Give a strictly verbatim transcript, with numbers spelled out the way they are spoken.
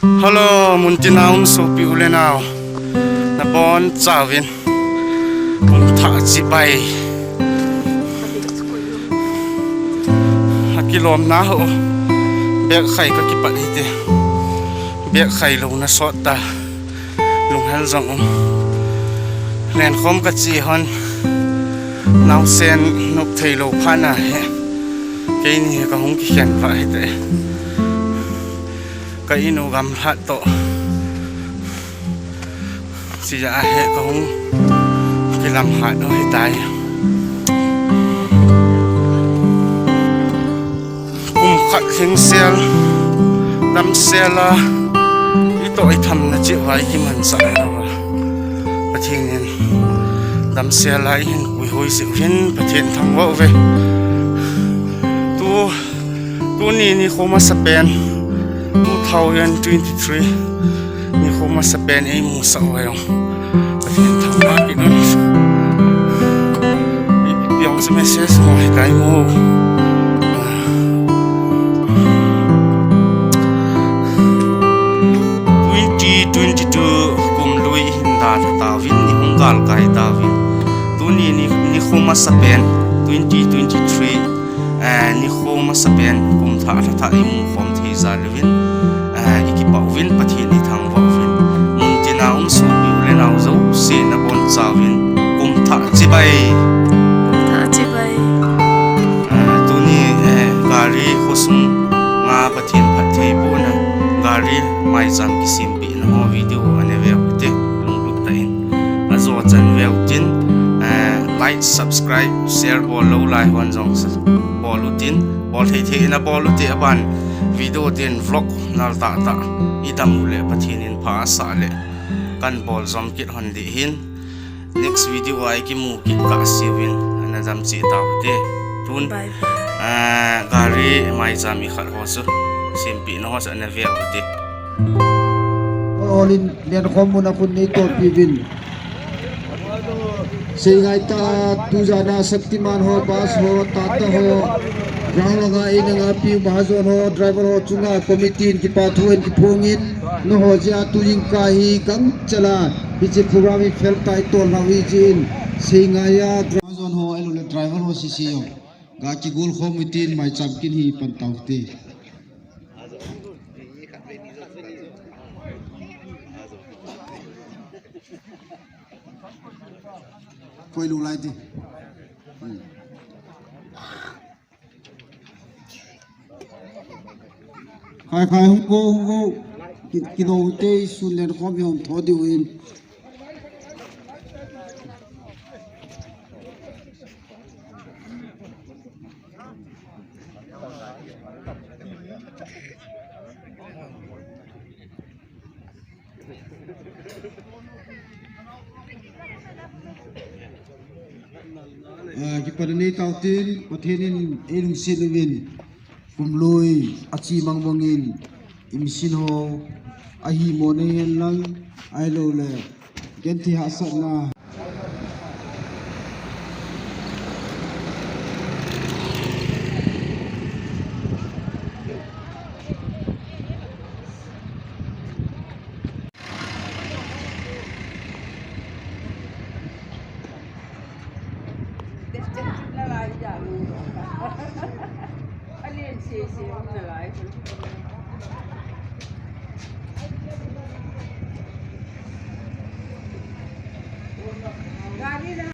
Hello, muntina um sopi u le nao. Nabonchauvin. Kumthah chibai. Akilomna ho. Bag khai kakipat hite. Bag khai louna sot ta. Lunghel jong um. Lenkhom kache hon. Naosen nop thei lou phat na hi. Keini hi kahung kikhen pha hite. Ka inu gamlhat toh. Chia hi kahung kilamlhat u hitai. Kum khat lhingsel, damsel a, itoh ithamna cheh uva ikimansah lou a. Pathen in damsel a ihin puihoi jeh uvin Pathen thangvah uve. Tu, tuni nikho masapen, two thousand twenty-three nikho masapen eimusah uva jong Pathen thangvah kit un. Ipi jong chu message mo hitai mo. Twenty twenty-two kum lui hin dalha tauvin, ihung galkai tauvin. Tuni ni, nikho masapen twenty twenty-three, eh, nikho masapen kumthah lhathah imukhom thei jal uvin, eh, ikipah uvin, Pathen ithangvah uvin. Muntina um sopi u le nao jouse nabonchauvin kumthah chibai. Kumthah chibai. Eh, tuni, eh, gari khosung nga Pathen phattheibohna, gari maicham kisempehna ho video anave uvin te, lunglut tah in. Ajo chan veu tin, eh, like, subscribe, share bol lou lai hon jong sa-, bol utin, bol thei thei in abol ute, aban video tin vlog nal tah tah idam u le Pathen in pha asah le kan bol jom kit hon ding ahin. Next video a ikimu kit kahseuvin, ana dam cheh taute. Tun, bye bye. Ah, gari maicham ikhat ho chu sempehna ho chu anave uvin te. All in lenkhom muna khun neitohpi uvin. Seingai tah a tujan a Shaktiman ho, bus ho, Tata ho, ground langa eina ngapiu Mahajon ho, driver ho chunga committee in kipa thu in kiphongin, nangho jeh a tujingkah hi gangchel a hiche program hi fel tah a itol lhau hi jeh in, Seingai a Mahajon ho ahilouleh driver ho sese jong ga kigol khom utin, maicham kin hi pan taute. Koi lou lai ti. Hmm. Khai khai hung go, hung go. Ki, kino ute sun lenkhom ihom tho diu in. Ah, kipana nei tautin, Pathen in eilungset uvin, kum lui ache mangmang in, imsin ho, ahimo nei hen lang, ahilouleh, genthei hahsatna.